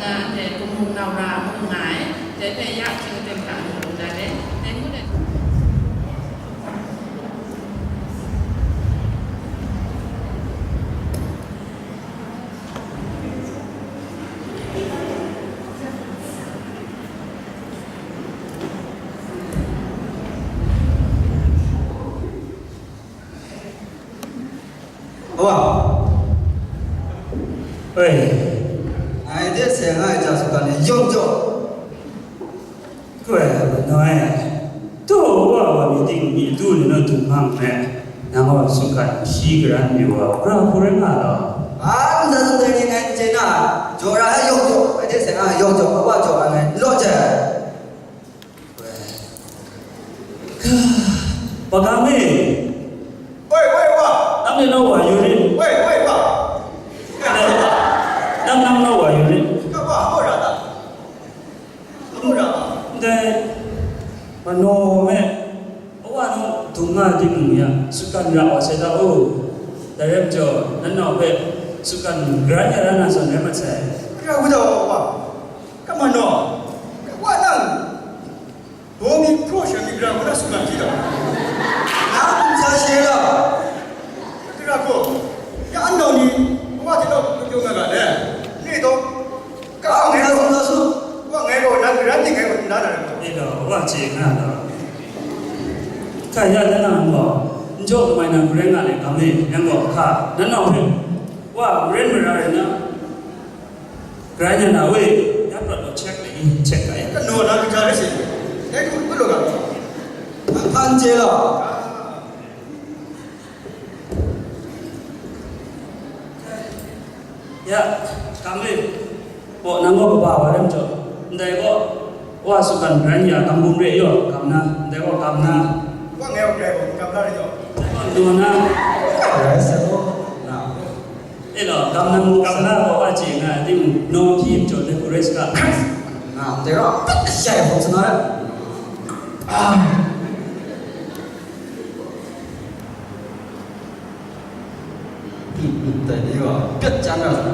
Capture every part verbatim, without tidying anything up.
Anhte Kumung Naura ngu nga ai, dai hpe ya hkying ten hta mu lu dat ai, dai ngut ai. Awa. Oi. Ngai de seng ai ja sukan ni yawng jaw. Koi, noi. Tu wa wa mi ting mi tu ni no tu mang me. Nang wa sukan shi garan mi wa, ra ku rai nga lo. A, nza tu dai ni ngai n chye na. Jaw ra ai yawng jaw, ngai de seng ai yawng jaw, awa jaw ai ngai n law jai. Pagang e. Woi, woi, wa. Nang ni nau wa yu rit. Woi, woi, wa. Nang, nang nau wa yu rit. Ka wa, ho ra ta. Ho ra ta. Dai, mano me. Awa nang dung nga di mung ya, sukan ra wa sai ta u. Dai rai majaw, nan nau hpe sukan grai ya ra na zawn rai mat sai. Ra wu da wa, wa. Ka mano. Ka wa nang. Bawng mi hpraw sha mi gara hku na sut na hti dau. Na n sa she la. Gara hku, ya anau ni, wa hte nau hku kau nga ga le. Ni taw, ka ngai gaw, wa ngai gaw, nang garan ni ngai gaw n da na rai gaw. Ni gaw, wa chye nga gaw. Ka ya na nang gaw, n jaw n mai na garai nga le, ga me, nang gaw, hka, nan nau hpe, wa maren mara rai na, Grai na na we, ya prat gaw check le i, check ga ya. Kano na kaja rai shi. Dai hku, hku lu ga. Hpan chye law. Ya, kam le. Baw, nang gaw kaba wa rai majaw. Ndai gaw, wa sukan rai ya, kam bum re yaw, kam na. Ndai gaw, kam na. Wa ngai wa grai gaw, kam na re yaw. Ndai gaw, ndu na. Rai sa gaw, na. E law, gam na mu gam na gaw wa chye nga ai timung, nawng hpyi majaw de hku rai saga. Nga ndai gaw, pet shai hpawt sa na rai. Ah. Dai ni gaw, pet chyang ra sa.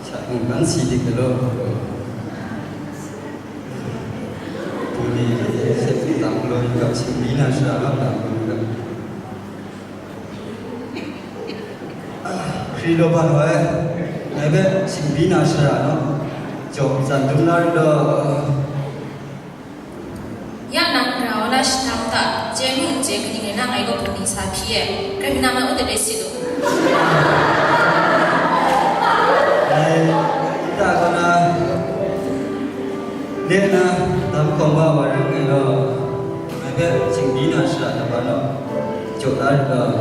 Sha mungkan si dik galaw. Puni se dang galaw yu ga, singbi na shara nga dang galaw yu ga. Hkri law ban wa ai, ngai hpe singbi na shara naw, jaw zan dum na rit law. Ya nang grau la shadang ta, chye nu n chye kaning rai na ngai gaw bungli sa hpyi ai, grai mi na man u de rai si lu. Ngai, ta gaw na, Tena, dam hkawm wa wa rai ngai law, ngai hpe shingdi na shara na ba naw, jaw da rit law.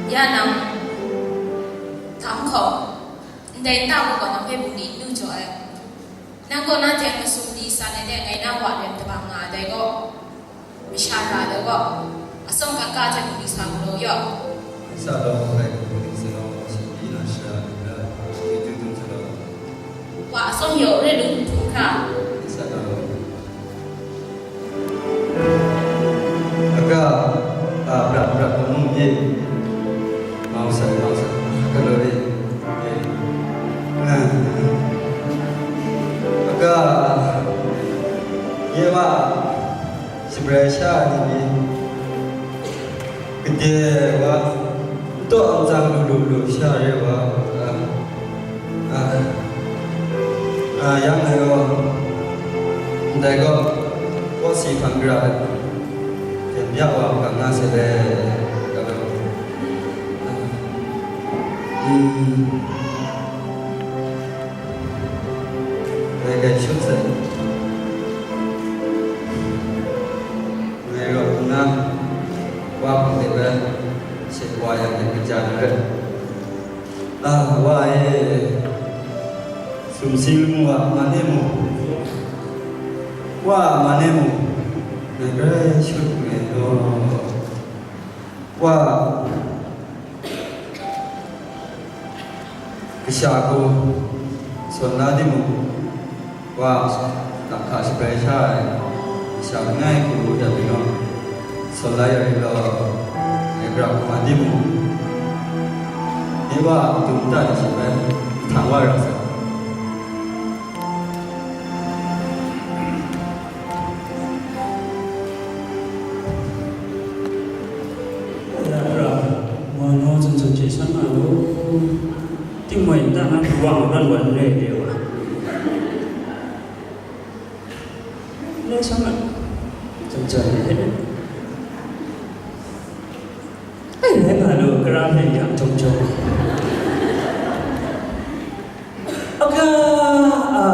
Ya nang, dam hkawm, ndai nta gaw nang hpe bungli n lu jaw ai. Nang gaw na teng masum ni san ai de ngai na wa lem tabang nga ai dai gaw, masha ra ai dai gaw, atsawm hkan ka hte bungli sa galaw yaw. Sa law, ngai gaw bungli sa law, shingdi na shara lu la, shingdi tu dum sa law. Wa atsawm yaw re lu htum hkra. Sa law. Aga, a, brat, brat, brat, mung ye. Mau sa, mau sa, aga lo re. Ye. Aga, ye wa, shabrai sha ni ni. Gade wa, n taw n tsang lu lu lu sha re wa, a, a, a, yang ngai gaw, ndai gaw, kawsi hpang gara ai, jan ya wa hpang nga se le, a, mm, ngai gai shut sai. Ngai rawt nna, wa hpang de bai, sek wa yang dai kaja na rai. A, wa e, sumsing lamu a man e mu, wa a man e mu, ngai grai shut nngai law. Wa, kasha hku sawn la timung, wa, lam hta shabrai sha ai, kasha langai hku ya pyi naw, sawn la ya rit law, ngai gara hku ma timung, nye wa a matu mada ni hte bai mahtang wa ra sai. Ya ra, mono zun zun hte san nga lu. Tingmoi nta na hkruwang ran wan re de wa. Lo san nga. Zun zun de. Ai, rai nga lu, kara hpe yang jawng jawng. Aga, a,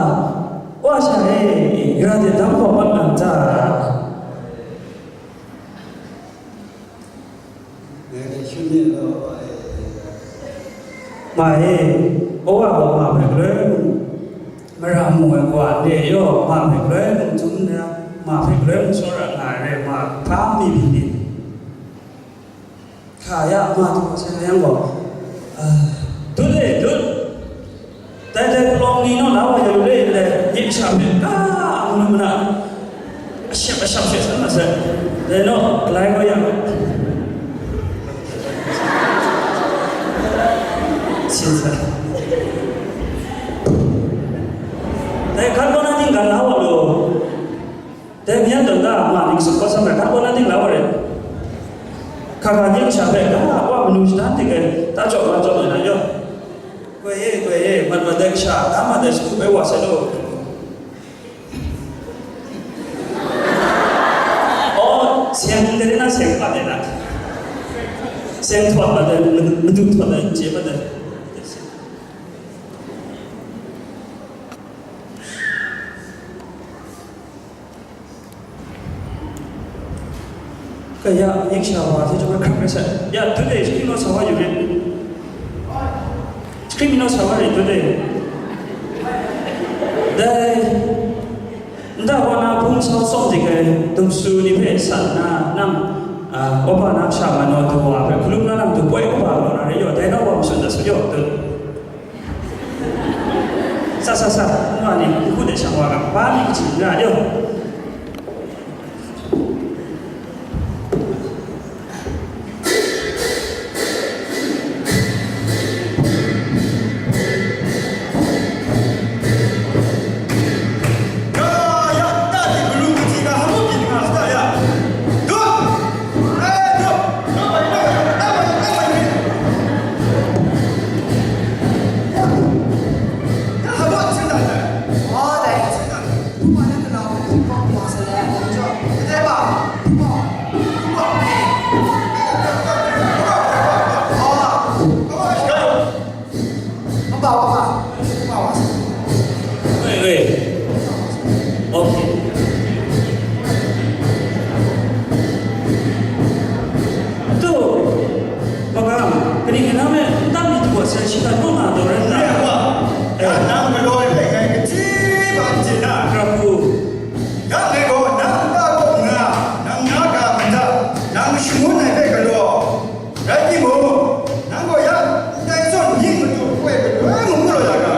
wa sha e, gara de dam hkawm mat nang ta? Ngai dai shun de law, wa e. Ma e, kawa gaw ma hpe galoi mung, mara mu ai kawa de yaw, ma hpe galoi mung htum na, ma hpe galoi mung tsawra nga ai rai, ma hpa mi byin ni? Hka ya, ma du sai na yang gaw, a, dut e, dut. Dai, dai palawng ni naw la wa ya lu le, ndai, nye kasha hpe, a, manu mana, ashep ashap she san ma sai. Dai naw, galai wa yang. Sin sai. Dai, hkan kaw na ning ga la wa lu. Dai myan tawn da, ma ning sut kawt sam ai, hkan kaw na ning la wa rai. Hka hka nye kasha hpe, ga, wa manu shadan dik ai, ta jaw ma jaw ai na yaw. Goi e, goi e, mat mat dai kasha, ga mat dai shagu bai wa sai law. Aw, seng dai na, seng pat dai na. Seng htawt mat dai, madu htawt dai, n chye mat dai. Kaya, ning sha wa hte chyawm ai hkrak rai sai. Ya, today, screen naw sa wa yu rit. Screen naw sa wa rit, today. Dai, nta wa na hpung sau tsawm dik ai dumsu ni hpe san nna, nang, a, oba na sha ma naw du wa hpe hkalum na lam du poi kaba lu na re yaw, dai nau wa masha da su yaw, tut. Sa, sa, sa, n wa ni, n hku de shang wa ga, ba mi kaji n ra, yo. Nang me n tam mi du wa sai shi hta kaw nga taw rai nna, Nang gaw, ya nang galaw ai hpe ngai kachyi ba n chye na? Hkra hku. Ya ngai gaw nang nta kaw nga, nang na ga mada, nang shangun ai hpe galaw. Rai timung, nang gaw ya ndai zawn ning madu koi galoi mu mu law ya ga.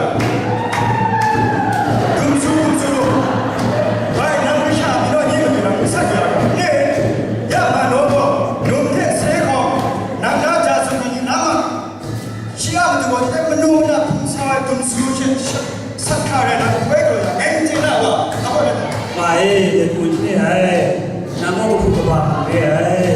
Dum su, dum su. Bai nang masha ni naw ni madu nang sat ya ga. Ne, ya ma naw gaw, num hte sai hkawng, nang na ja tsun ni na ma. Shi a matu gaw, dai manu na hpung sa ai dum su hte sat hkra rai na, woi gaw na, ngai n chye na wa, a gaw na. Ma e, dai hku n re ai, nang gaw kahpu kaba n re ai.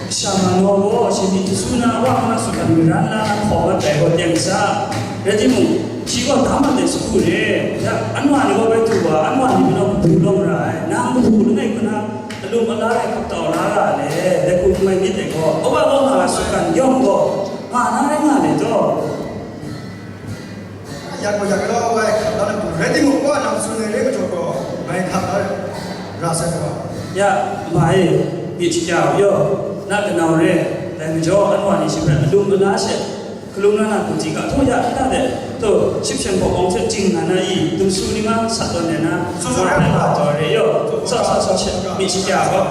Kasha ma naw gaw, shi myit n su na, wa nga su hkam maran la na hkaw mat ai gaw teng sa. Rai timung, shi gaw da mat ai sagu re. Ya, anwa ni gaw bai du wa, anwa ni majaw kahpu lawm ra ai. Nang kahpu langai hku na, alum ala rai hkap tau la ra le, dai hku n mai myit ai gaw, awa gaw nga su hkam yawng gaw, nga na rai nga le taw. Ya gaw, ya gaw, wai hkap la na, rai timung, wa nang tsun ai re majaw gaw, ngai hkap la ra sai gaw. Ya, ma e, myit shakya u yaw, na kanau re, dai majaw, anwa ni shi hpe alum ala she, hkalum la na, hku ti ga, htaw ya, hta de, taw, ship shen hpaw awng hte ching nga na i, dum su ni ma, sat tawn de na, su su ma rai hpa taw re yaw, sa, sa, sa, she, myit shakya u gaw.